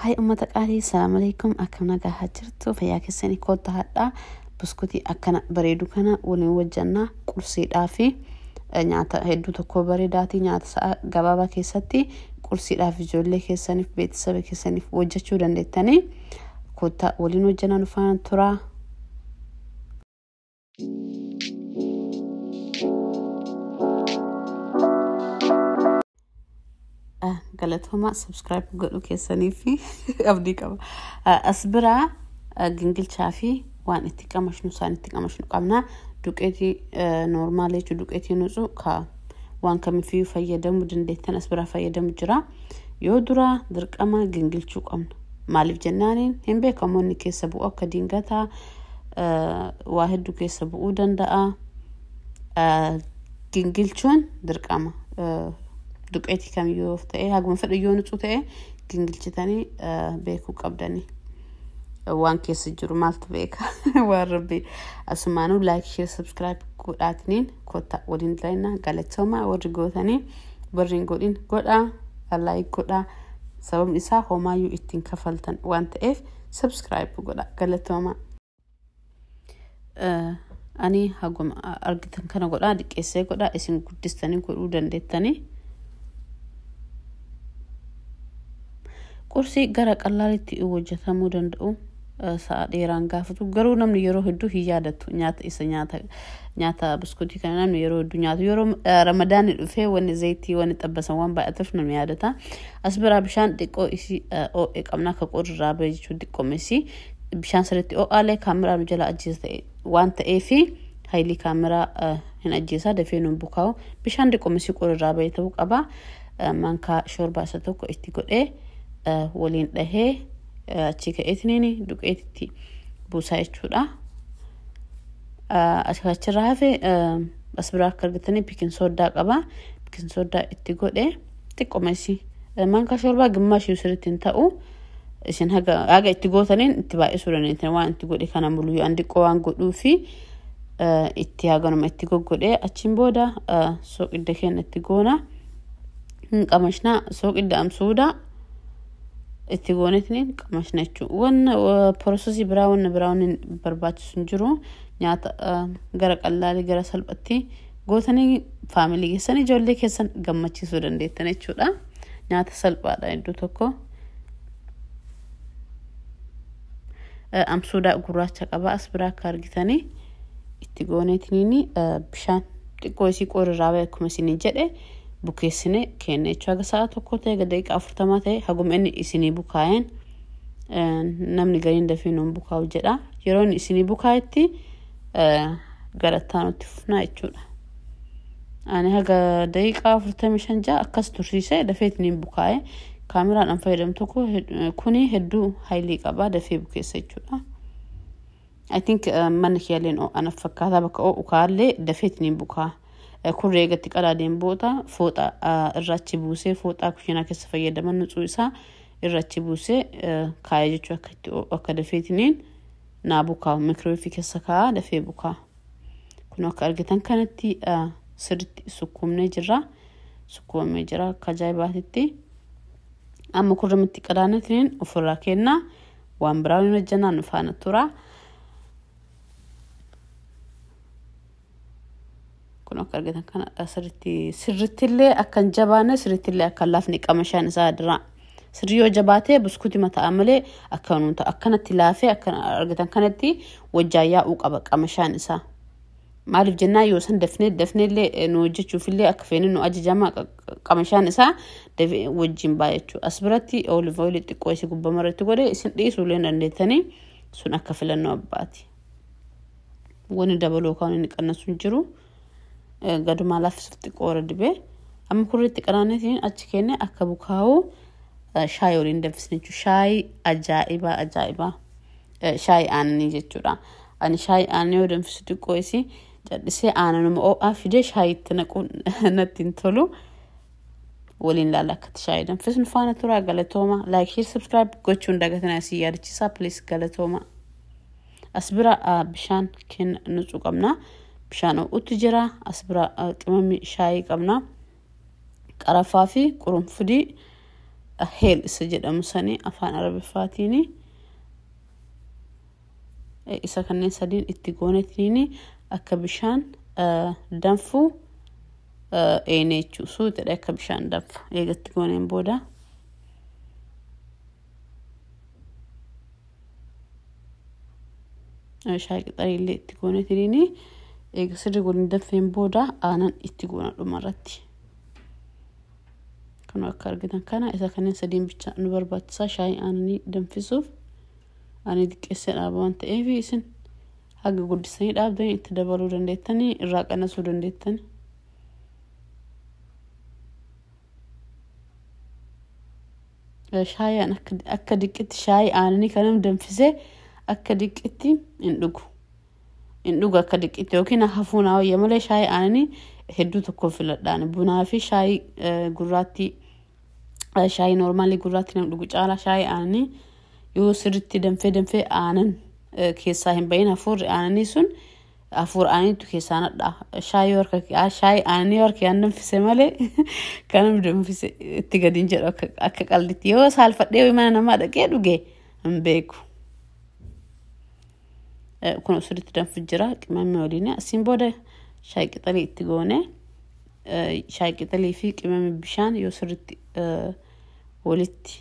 Hai uummata qaalii, salaamu alaikum, akkam nagaa jirtu? Fayyaa keessanii? Koottaa hadhaa buskutii akkana bareedu kana waliin hojjannaa. Qursiidhaa fi nyaata hedduu tokko bareedaatii, nyaata sa'a gabaabaa keessatti qursiidhaaf ijoollee keessaniif, beeksisa keessaniif hojjechuu dandeettanii. Koottaa waliin hojjannaa, nu faana turaa. Galatooma subscribe godhuu keessanii fi abdii qaba. As biraa gingilchaa fi waan itti qamashnu, isaan itti qamashnu qabna. Duqeetii normal jechuun duqeetii nuusu ka waan kamifiyyuu fayyadamuu dandeettan as biraa fayyadamu jira. Yoo duraa dirqama gingilchuu qabna. Maaliif jennaaniin hin beekamu, inni keessa bu'u akka dingataa waa hedduu keessa bu'uu danda'a. Gingilchuun dirqama. Duqeetii kamiyyuu yoo ta'e, haguma fedhe yoo nutsuu ta'e, gingilchitanii beekuu qabdanii. Waan keessa jiru maaltu beeka, waan rabbi. Asumaanuu like, share, subscribe godhaatiniin kotta waliin dalagnaa. Galatooma warri gootanii, warri hin godhin godhaa, like godhaa. Sababni isaa homaayyuu ittiin kafaltan waan ta'eef subscribe godhaa. Galatooma. Ani haguma argitan kana godhaa, diqqeessee godhaa, isin guddistanii godhuu dandeettanii. Qursii gara qallaalitti hojjetamuu danda'u, sa'a dheeraan gaafatu, garuu namni yeroo hedduu hin yaadatu nyaata isa. Nyaata buskutii kana namni yeroo hedduu nyaatu yeroo Ramadaanni dhufee wanni zayitii wanni xabbasan waan baay'atuuf namni yaadata. As biraa bishaan xiqqoo isii oo'e qabna, akka qorraa bahe jechuun xiqqoomessi bishaan sirriitti oo'aalee kaameraa nu jala ajjeesa ta'e waan ta'eefi haayilii kaameraa hin ajjeesaa, dafee nu bukaa'u. Bishaan xiqqoomessi qorraa bahe ta'uu qaba. Mankaa shorbaa isa tokko itti godhee waliin dhahee achi ka'eetiniin duqeetitti buusaa jechuudha. Achirraa hafe as biraa akka argatanii baking soda qaba. Baking soda itti godhee xiqqoomessi. Mankaa shorbaa gimmaashii sirriitti hin ta'u. Isin haga itti gootaniin itti baay'isuu dandeettan. Waan itti godhe kana muluu an xiqqoo waan godhuu fi itti haganuma itti goggodhee achiin booda soqidda keenya itti goona. Hin qamashnaa, soqidda amsuudaa itti gooneetiniin qamashna jechuudha. Wanna processii biraa, wanna biraa wanni barbaachisu hin jiru. Nyaata gara qallaalii gara salphatti gootanii family keessan, ijoollee keessan gammachiisuu dandeettan jechuudha. Nyaata salphaadha iddoo tokko. Amsuudaa gurraacha qaba as biraa akka argitanii itti gooneetiniin bishaan xiqqoo isii qorirraa bahe akkuma isinii jedhe bukeessine kenna jechuudha. Haga sa'a 1 ta'e, daqiiqaa 40 ta'e, haguma inni isinii bukaa'een. Namni gariin dafee nuun bukaa'u jedha. Yeroo inni isinii bukaa'etti gara itti fufnaa jechuudha. Ani haga daqiiqaa 45 ja'a akkas tursiisee dafeetiniin bukaa'e. Kaameraan an fayyadamu tokko kuni hedduu haayilii qaba, dafee bukeessa jechuudha. I think manni kiyyaaleen ana fakkaataa bakka oo'u kaallee dafeetiniin bukaa. Kurree eegatti qadaadeen booda fooxaa irra achi buusee, fooxaa kushiinaa keessa fayyadaman nutsuu isaa irra achi buusee kaayee jechuudha, akka itti akka dafeetiniin naa bukaa. Microwave keessa kaa'aa, dafee bukaa. Kun akka argitan kanatti sirriitti sukkuumnee jirra. Sukkuumamee jira akka ajaa'ibaatitti. Amma kurramitti qadaanetiniin ofirraa kennaa, waan biraa waliin hojjannaa, nu faana tura. Kun akka argitan kana sirriitti sirrittillee akka hin jabaanne, sirrittillee akka hin laafne qamashaan isaa dira. Sirrii yoo jabaatee buskutii mataa malee akka nuun ta'u, akkanatti laafee akka argitan kanatti wajjaa yaa'uu qaba qamashaan isaa. Maaliif jennaan yoo san dafnee dafneellee nu hojjechuufillee akka feene nu ajajama, qamashaan isaa dafee wajjin baay'achuu. As biratti olive oil xiqqoo isii gubbaa irratti godhe, isin dhiisuullee dandeettanii, sun akka filannoo abbaati. Wanni dabaluu kan inni qannasu hin jiru. Gadumaa laaffisuuf xiqqoo warra dibee. Amma kurriitti qanaaneetiin achi kenne, akka bukaa'u shaayii waliin danfisne jechuudha. Shaayii ajaa'ibaa ajaa'ibaa. Shaayii aannanii jechuudha. Ani shaayii aannanii yoo danfisu xiqqoo isii callisee aananuma ho'aa fidee shaayii itti naquun natti hin tolu. Waliin laala akkatti shaayii danfisnu, faana turaa. Galatooma. Like, share, subscribe gochuun dagatinaa, isin yaadachiisaa, please, galatooma. As bira bishaan kenna nutsuu qabna. Bishaan ho'utti jira. As bira qimamii shaayii qabna. Qarafaa fi qurunfudii. Heel isa jedhamu sanii afaan Arabiffaatiin isa kanneen sadiin itti goonetiin akka bishaan danfu eenee jechuudha. Suutadha akka bishaan danfu eegatti gooneen booda. Shaayii qixalii illee itti goonetiin eega sirri waliin danfeen booda aanan itti goona dhumarratti. Kun akka argitan kana isa kanneen sadiin bicha nu barbaachisaa shaayii aananii danfisuuf. Ani xiqqeessee dhaaba waan ta'eef isin haga guddisanii dhaabdanii itti dabaluu dandeettanii irraa qannasuu dandeettanii. Shaayii akka diqqitti shaayii aananii kanam danfisee akka diqqitti hin dhugu. Hin dhugu akka diqqitti yookiin hafuu naa wayya malee shaayii aananii hedduu tokko filadhaan. Bunaa fi shaayii gurraattii shaayii noormaalii gurraattii nam dhugu caalaa shaayii aananii yoo sirriitti danfee danfee aanan keessaa hin bahin hafuurri aananii sun hafuura aananiitu keessaa nadha. Shaayii aananii harka yaan danfise malee kanam danfise itti gadi hin jedhu akka qalditti yoo saalfadhee mana namaa dhaqee dhuge hin beeku. Kun sirriitti danfu jira qimamii waliin. Asiin booda shaayii qixalii itti goone shaayii qixalii fi qimamii bishaan yoo sirriitti walitti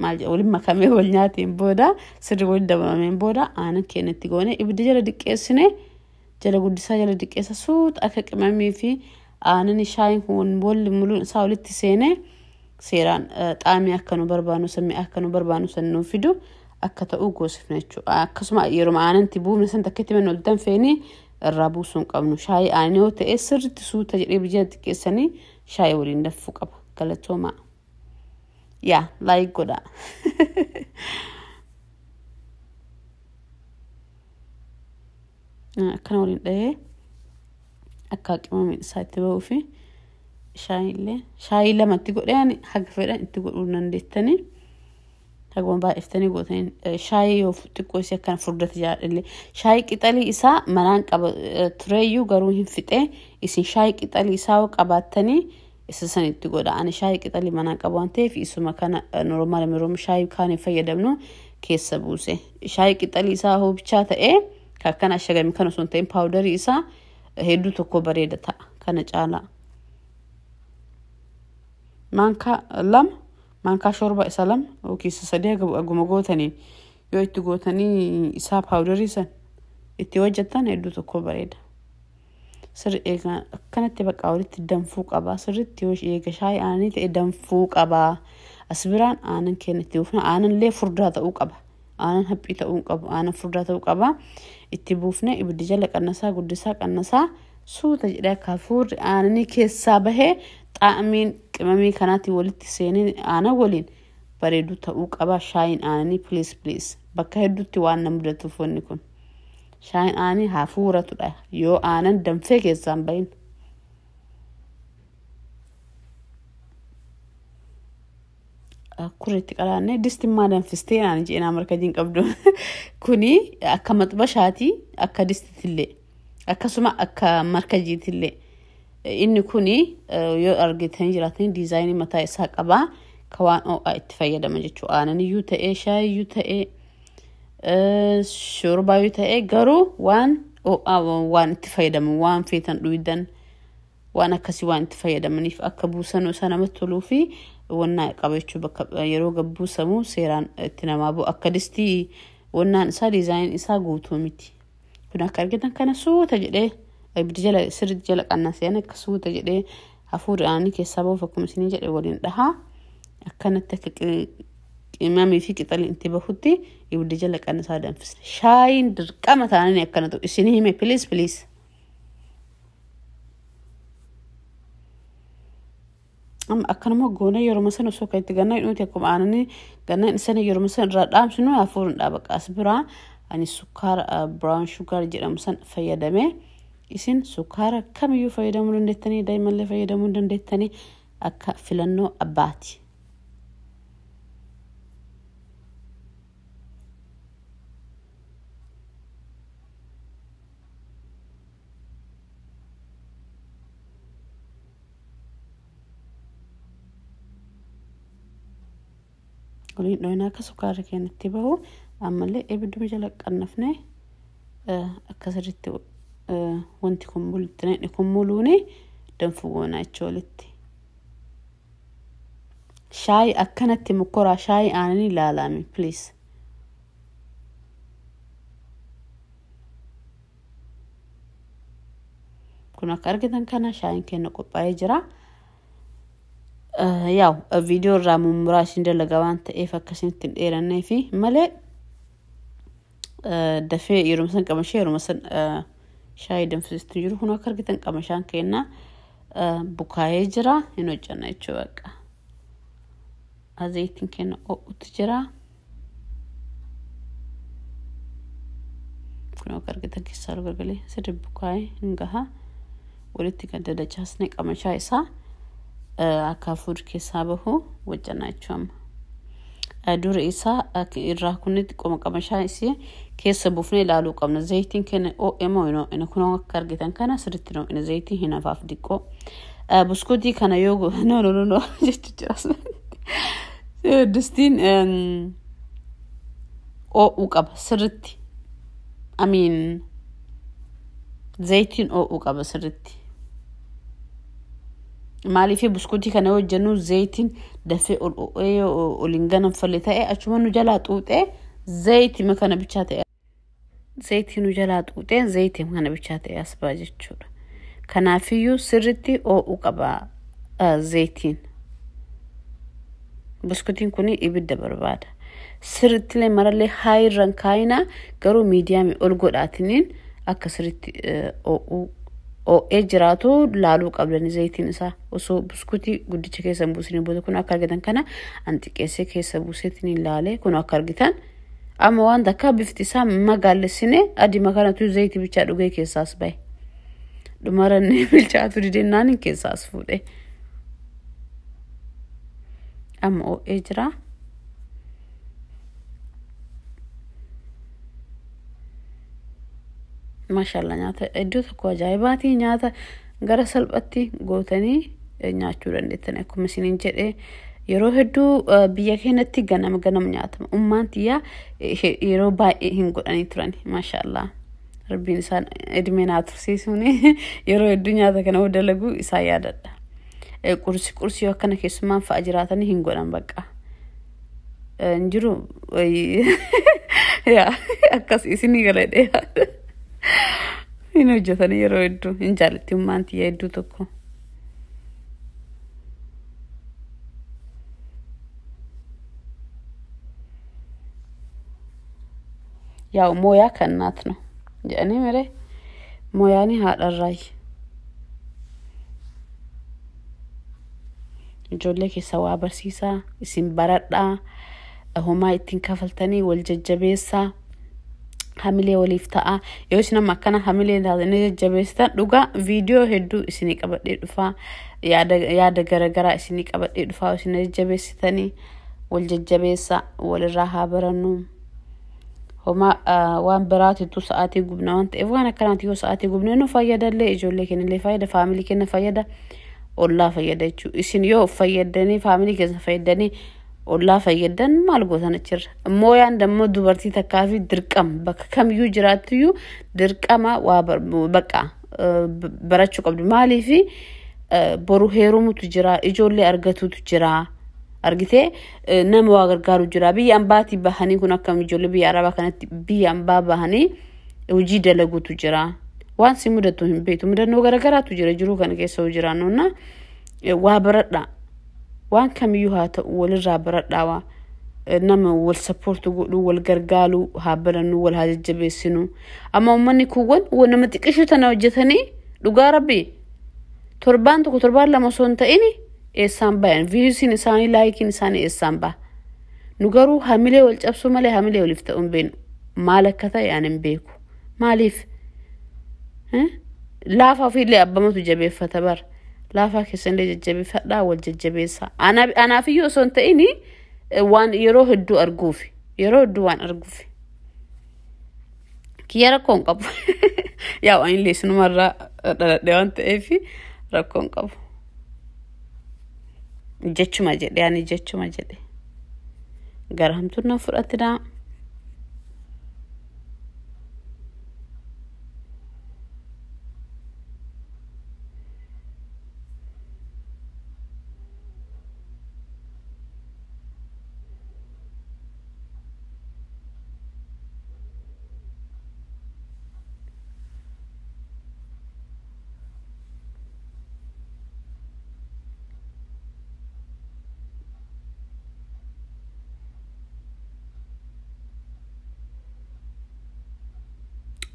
maal waliin makamee wal nyaateen booda sirri waliin dabalameen booda aanan keenya itti goone ibidda jala diqqeessine jala guddisaa jala diqqeessa suuta akka qimamii fi aanan shaayiin kun walli muluun isaa walitti seenee seeraan xaamii akka nu barbaannu san mi'a akka nu barbaannu san nuu fidu akka ta'u goosifna jechuudha. Akkasuma yeroo aanantti buufne san takkitti manni ol danfeenii irraa buusuu hin qabnu. Shaayii aananii yoo ta'e sirriitti suuta jedhee biyya xiqqeessanii shaayii waliin danfuu qaba. Galatoomaa. Yaa like godhaa. Akkana waliin dhahee akka qimamiin isaa itti bahuu fi shaayii illee shaayii lamatti godhee haga fedhan itti godhuu dandeettanii. Haguma baay'iftanii gootanii shaayii yoo xiqqoo isii akkana furdate jaalladhe. Shaayii qixalii isaa manaan qaba tureeyyuu garuu hin fixee isin shaayii qixalii isaa yoo qabaattanii isa san itti godha. Ani shaayii qixalii manaan qaba waan ta'eef isuma kana normaal yeroo shaayii kaan hin fayyadamnu keessa buuse. Shaayii qixalii isaa hoo bichaa ta'ee akkana ashagame kan osoo hin ta'in paawudarii isaa hedduu tokko bareeda ta'a kana caalaa. Maankaa lama maankaa shorba isa lama yookiin isa sadii haguma gootanii yoo itti gootanii isaa paawudarii san itti hojjetan hedduu tokko bareeda. Sirri eegaa akkanatti bakka walitti danfuu qaba. Sirriitti yoo eega shaayii aananii ta'e danfuu qaba. As biraan aanan keenya itti buufna. Aanan illee furdaa ta'uu qaba. Aanan haphii ta'uu qabu. Aanan furdaa ta'uu qaba. Itti buufne ibiddi jala qannasaa guddisaa qannasaa suuta jedhee akka hafuurri aananii keessaa bahee xaa'amiin qimamii kanaatti walitti seenee aanan waliin bareedu ta'uu qaba. Shaayiin aananii please please bakka hedduutti waan na mudatuuf wanni kun. Shaayiin aananii hafuuratudha yoo aanan danfee keessaan bahin. Kurreetti qaraannee distimmaa danfistee naan jedhee markajiin qabdu. Kuni akka maxbashaati akka distitillee akkasuma akka markajiitillee. Inni kuni yoo argitanii jiraatanii diizaayinii mataa isaa qabaa ka waan ho'aa itti fayyadama jechuudha. Aanan iyyuu ta'ee shaayii iyyuu ta'ee shorbaa iyyuu ta'ee garuu waan ho'aa waan itti fayyadamu waan feetan dhuydan waan akkasii waan itti fayyadamaniif akka buusanuu isa namatti toluu fi wannaa qaba jechuudha. Bakka yeroo gabbuusamu seeraan itti namaa bu'u akka distii wannaan isaa diizaayin isaa guutuu miti. Kun akka argitan kana suuta jedhee ibiddi jala sirriitti jala qannaseen akka suuta jedhee hafuurri aananii keessaa bahuuf akkuma isinii jedhe waliin dhahaa. Akkanatti akka qimamii fi qixaliin itti bahutti ibiddi jala qannasaa danfisne. Shaayiin dirqama taananii akkana ta'u isinii hime please please. Amma akkanuma goone yeroo sana osoo kan itti gannaa hidhuuti akkuma aananii gannaa sana yeroo sana irraa dhaamsinu hafuurri hin dhaabaqa. As biraa ani sukkaara brown sugar jedhamu san fayyadamee isin sukkaara kamiyyuu fayyadamuu dandeettanii daa'imallee fayyadamuu dandeettanii akka filannoo abbaati. Waliin dhooyna akka sukkaarri keenya itti bahu ammallee ibidduma jala qannafnee akka sirriitti wanti kun mulutti kun muluuni danfuu goonaa jechuu walitti. Shaayii akkanatti mokkoraa shaayii aananii ilaalame please. Kun akka argitan kana shaayiin keenya qophaa'ee jira. Yaa'u viidiyoo irraa mummuraa isin dalagaa waan ta'eef akkasinitti hin dheerannee fi malee dafee yeroo san qamashee yeroo san shaayii danfisistu jiru. Kun akka argitan qamashaan keenya bukaa'ee jira hin hojjanna jechuu baqa. Azeetiin keenya ho'utti jira. Kun akka argitan keessaa gargalee sirri bukaa'ee hin gaha. Walitti kan dadachaasne qamashaa isaa akka hafuurri keessaa bahu hojjanna jechuu amma. Dura isaa irraa kunnitti qoma qamashaa isii keessa buufnee ilaaluu qabna. Zayitiin keenya ho'e moo hin ho'ine? Kun akka argitan kana sirriitti hin ho'ine. Zayitiin hin hafaaf diqqoo. Buskuutii kana yoo no no no no jechuu jira. Distiin ho'uu qaba sirriitti. Amiin zayitiin ho'uu qaba sirriitti. Maaliif buskuutii kana yoo hojjennu zayitiin dafee ol ho'ee ol hin ganamfalle ta'e achuma nu jalaa xuuxee zayitii kana bichaa ta'e. Zayitii nu jalaa xuuxee zayitii kana bichaa ta'e as ba'a jechuudha. Kanaafiyyuu sirriitti ho'uu qaba zayitiin. Buskuutiin kun ibidda barbaada. Sirriittillee marallee haayirran kaayinaa garuu miidiyaamii ol godhaatiniin akka sirriitti ho'uu ho'ee jiraatu laaluu qabdan zayitiin isaa osoo buskuutii guddicha keessa hin buusin booda. Kun akka argitan kana an xiqqeessee keessa buuseetiin ilaalee kun akka argitan amma waan takka bifti isaa magaallessine adii makanatu zayitii bichaa dhugee keessaas bahe. Dhumaranne bilchaatu didennaan keessaas fuudhe. Amma ho'ee jira. Maashaallah nyaata iddoo tokko ajaa'ibaatii nyaata gara salphatti gootanii nyaachuu dandeettan. Akkuma isiniin jedhe yeroo hedduu biyya keenyatti ganama ganama nyaatama. Ummaan tiyyaa yeroo baay'ee hin godhanii turan. Maashaallah rabbiin isaan edmee naa tursiisuun yeroo hedduu nyaata kana dalagu isaa yaadadha. Qursi qursi yoo akkana keessummaan fa'a jiraatanii hin godhan bakka. Hin jiru akkas isinii galadhee hin hojjetanii yeroo hedduu hin jaallatti ummaan tiyya hedduu tokko. Yaa'u mooyaa kan naat no jedhanii miree mooyaani haadharraayi. Ijoollee keessa waa barsiisaa isin baradhaa homaa ittiin kafaltanii wal jajjabeessaa hamilee waliif ta'a. Yoo isin amma akkana hamilee taatanii jajjabeessitan dhugaa viidiyoo hedduu isinii qabadhee dhufaa yaada garaagaraa isinii qabadhee dhufaa isin jajjabeessitanii wal jajjabeessaa walirraa haa barannu. Homaa waan biraatitu sa'aatii gubna waan ta'eef waan akkanaati yoo sa'aatii gubne nu fayyadallee ijoollee keenyallee fayyada faamilii keenya fayyada ollaa fayyada jechuudha. Isin yoo fayyadanii faamilii keessa fayyadanii ollaa fayyadan maal gootan achirra. Mooyaan dammoo dubartii takkaa fi dirqama bakka kamiyyuu jiraattuyyuu dirqama waa bakka barachuu qabdu. Maaliifi boru heerumutu jira ijoollee argatutu jira. Argitee nama waa gargaaru jira. Biyya ambaatii bahanii kun akkam ijoollee biyya arabaa kanatti biyya ambaa bahanii hojii dalaguutu jira. Waan si mudatu hin beektu. Mudannoo garaagaraatu jira jiruu kana keessa hoo jiraannu waa baradhaa. Waan kamiyyuu haa ta'u walirraa baradhaa waa nama wal sappoortu godhuu wal gargaaruu haa barannu wal haa jajjabeessinu. Amma uummanni kuuwwan nama xiqqishuu tana hojjetanii dhugaa rabbi torbaan tokko torbaan lama osoo hin ta'in eessaan bayan viiyuusiin isaanii laayikiin isaanii eessaan baha. Nu garuu hamilee wal cabsuu malee hamilee waliif ta'uu hin beeknu. Maal akka ta'e ani hin beeku. Maaliif? Laafaa ofiillee abbamatu jabeeffata bara. Laafaa keessanillee jajjabeeffadhaa wal jajjabeessaa. Anaafiyyuu osoo hin ta'in waan yeroo hedduu arguufi. Yeroo hedduu waan arguufi. Kiyya rakkoo hin qabu. Yaa waan illee isinumarraa dhaladhe waan ta'eef rakkoo hin qabu. Jechuma jedhe ani jechuma jedhe. Gara hamtuun nan fudhatinaa.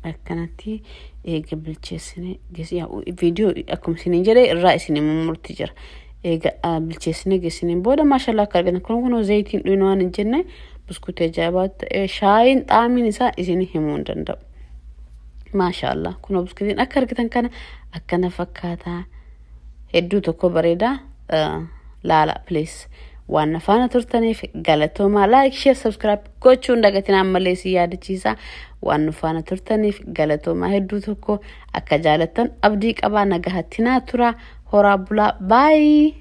Akkanatti eega bilcheessine, viidiyoo akkuma isiniin jedhe irraa isin mummurti jira. Eega bilcheessine geessiniin booda, maashallaa, akka argatan kun kunoo zayitiin dhuyinu waan hin jenne buskuutii ajaa'ibaa ta'e, shaayiin xaamiin isaa isin himuu hin danda'u. Maashaallah, kunoo buskuutiin akka argitan kana akkana fakkaataa, hedduu tokko bareedaa, laala please. Waan na faana turtaniif galatoomaa. Like, share, subscribe gochuun dagatiin ammallee si yaadachiisa. Waan nu faana turtaniif galatoomaa, hedduu tokko akka jaalattan abdii qabaa. Nagahattinaa tura, horaa bulaa, baay'ee.